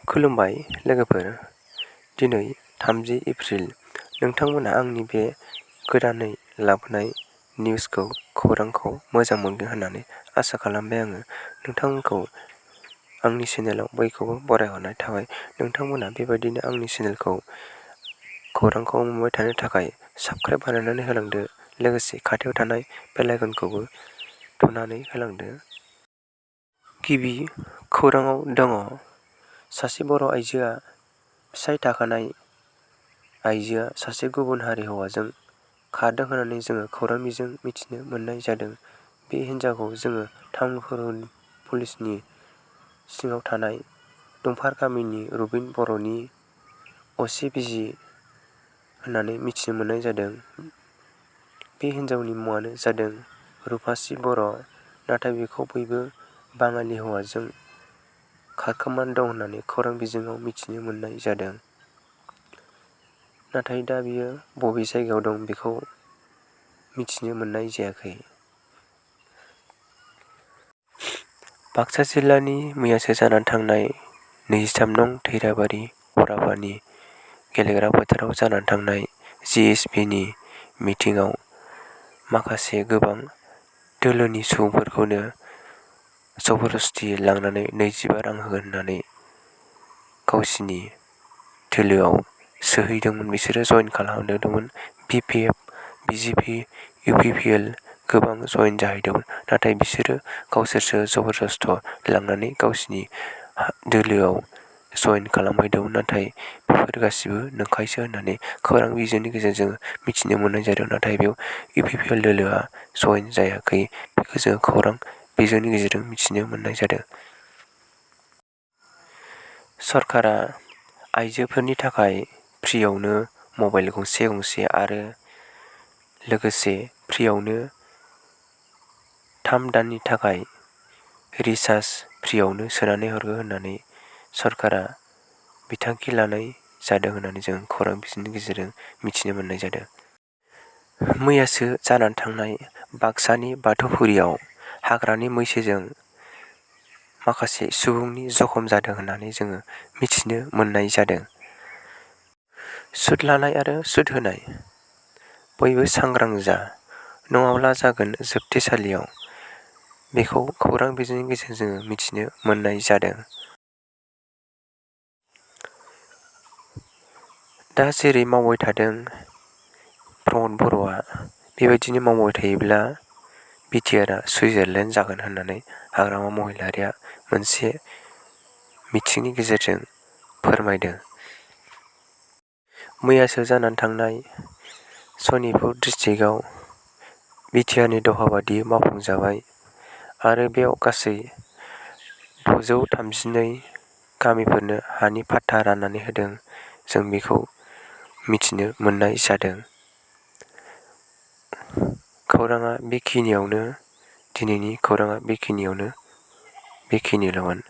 खुलुमबाय लोगोफोर, दिनै 30 एप्रिल। नोंथांमोना आंनि बे गोदानै लाबोनाय खौरांखौ मोजां मोनगोन होननानै आसा खालामबाय आङो। नोंथांमोनखौ आंनि चेनेलाव बयखौबो बरायहरनाय थाबाय। नोंथांमोना बेबायदिनो आंनि चेनेलखौ खौरांखौ मोनबाय थानो थाखाय साबस्क्राइब बानायनानै होलांदो। लोगोसे खाथियाव थानाय बेल आइकनखौबो थुनानै होलांदो। गिबि खौराङाव दङ, सासे बर' आइजोआ फिसाय थाखानाय आइजोआ सासे गुबुन हारि हौवाजों खारदों होननानै जोङो खौरां बिजों मिथिनो मोननाय जादों। बे हिन्जावखौ जोङो तामुलपुर पुलिसनि सिङाव थानाय दंफार गामिनि रबिन बर'नि असे बिसि होननानै मिथिनो मोननाय जादों। बे हिन्जावनि मुङानो जादों रुफासि बर', नाथाय बेखौ बयबो बाङालि हौवाजों खारखोमाना दं होननानै खौरां बिजोङाव मिथिनो मोननाय जादों। नाथाय दा बियो बबे जायगायाव दं बेखौ मिथिनो मोननाय जायाखै। बाक्सा जिल्लानि मैयासो जानानै थांनाय 23 नं थैराबारि अराबारि गेलेग्रा फोथाराव जानानै थांनाय जिएसपिनि मिटिंआव माखासे गोबां दोलोनि सुबुंफोरखौनो जबरदस्ति लांनानै 25 रां होगोन होननानै गावसिनि दोलोआव सोहैदोंमोन। बिसोरो जइन खालामदोंमोन। बिपिएफ, बिजेपि, इउपिपिएल गोबां जइन जाहैदोंमोन। नाथाय बिसोरो गावसोरसो जबरदस्त लांनानै गावसिनि दोलोआव जइन खालामहैदोंमोन। नाथाय बेफोर गासिबो नंखायसो होननानै खौरां बिजोंनि गेजेरजों मिथिनो मोननाय जादों। नाथाय बेयाव इउपिपिएल दोलोआ जइन जायाखै। बेखौ जोङो खौरां बिजोंनि गेजेरजों मिथिनो मोननाय जादों। सरकारा आइजोफोरनि थाखाय फ्रियावनो मबाइल गंसे आरो लोगोसे फ्रियावनो 3 दाननि थाखाय रिचार्ज फ्रियावनो सोनानै हरगोन होननानै सरकारा बिथांखि लानाय जादों होननानै जों खौरां बिजोंनि गेजेरजों मिथिनो मोननाय जादों। मैयासो जानानै थांनाय बाक्सानि बाथौफुरियाव हाग्रानि मैसोजों माखासे सुबुंनि जखम जादों होननानै जोङो मिथिनो मोननाय जादों। सुद लानाय आरो सुद होनाय, बयबो सांग्रां जा, नङाब्ला जागोन जोबथेसालियाव। बेखौ खौरां बिजोंनि गेजेरजों मिथिनो मोननाय जादों। दा जेरै मावबाय थादों प्रमद बर'आ, बेबायदिनो मावबाय थायोब्ला बिटिआरआ सुइजारलेण्ड जागोन होननानै हाग्रामा महिलारिया मोनसे मिथिंनि गेजेरजों फोरमायदों। मैयासो जानानै थांनाय सनितपुर डिस्ट्रिक्टआव बिटिआरनि दफा बायदियै मावफुंजाबाय आरो बेयाव गासै 632 गामिफोरनो हानि पाट्टा राननानै होदों। जों बेखौ मिथिनो मोननाय जादों। दिनैनि खौराङा बेखिनिल'मोन।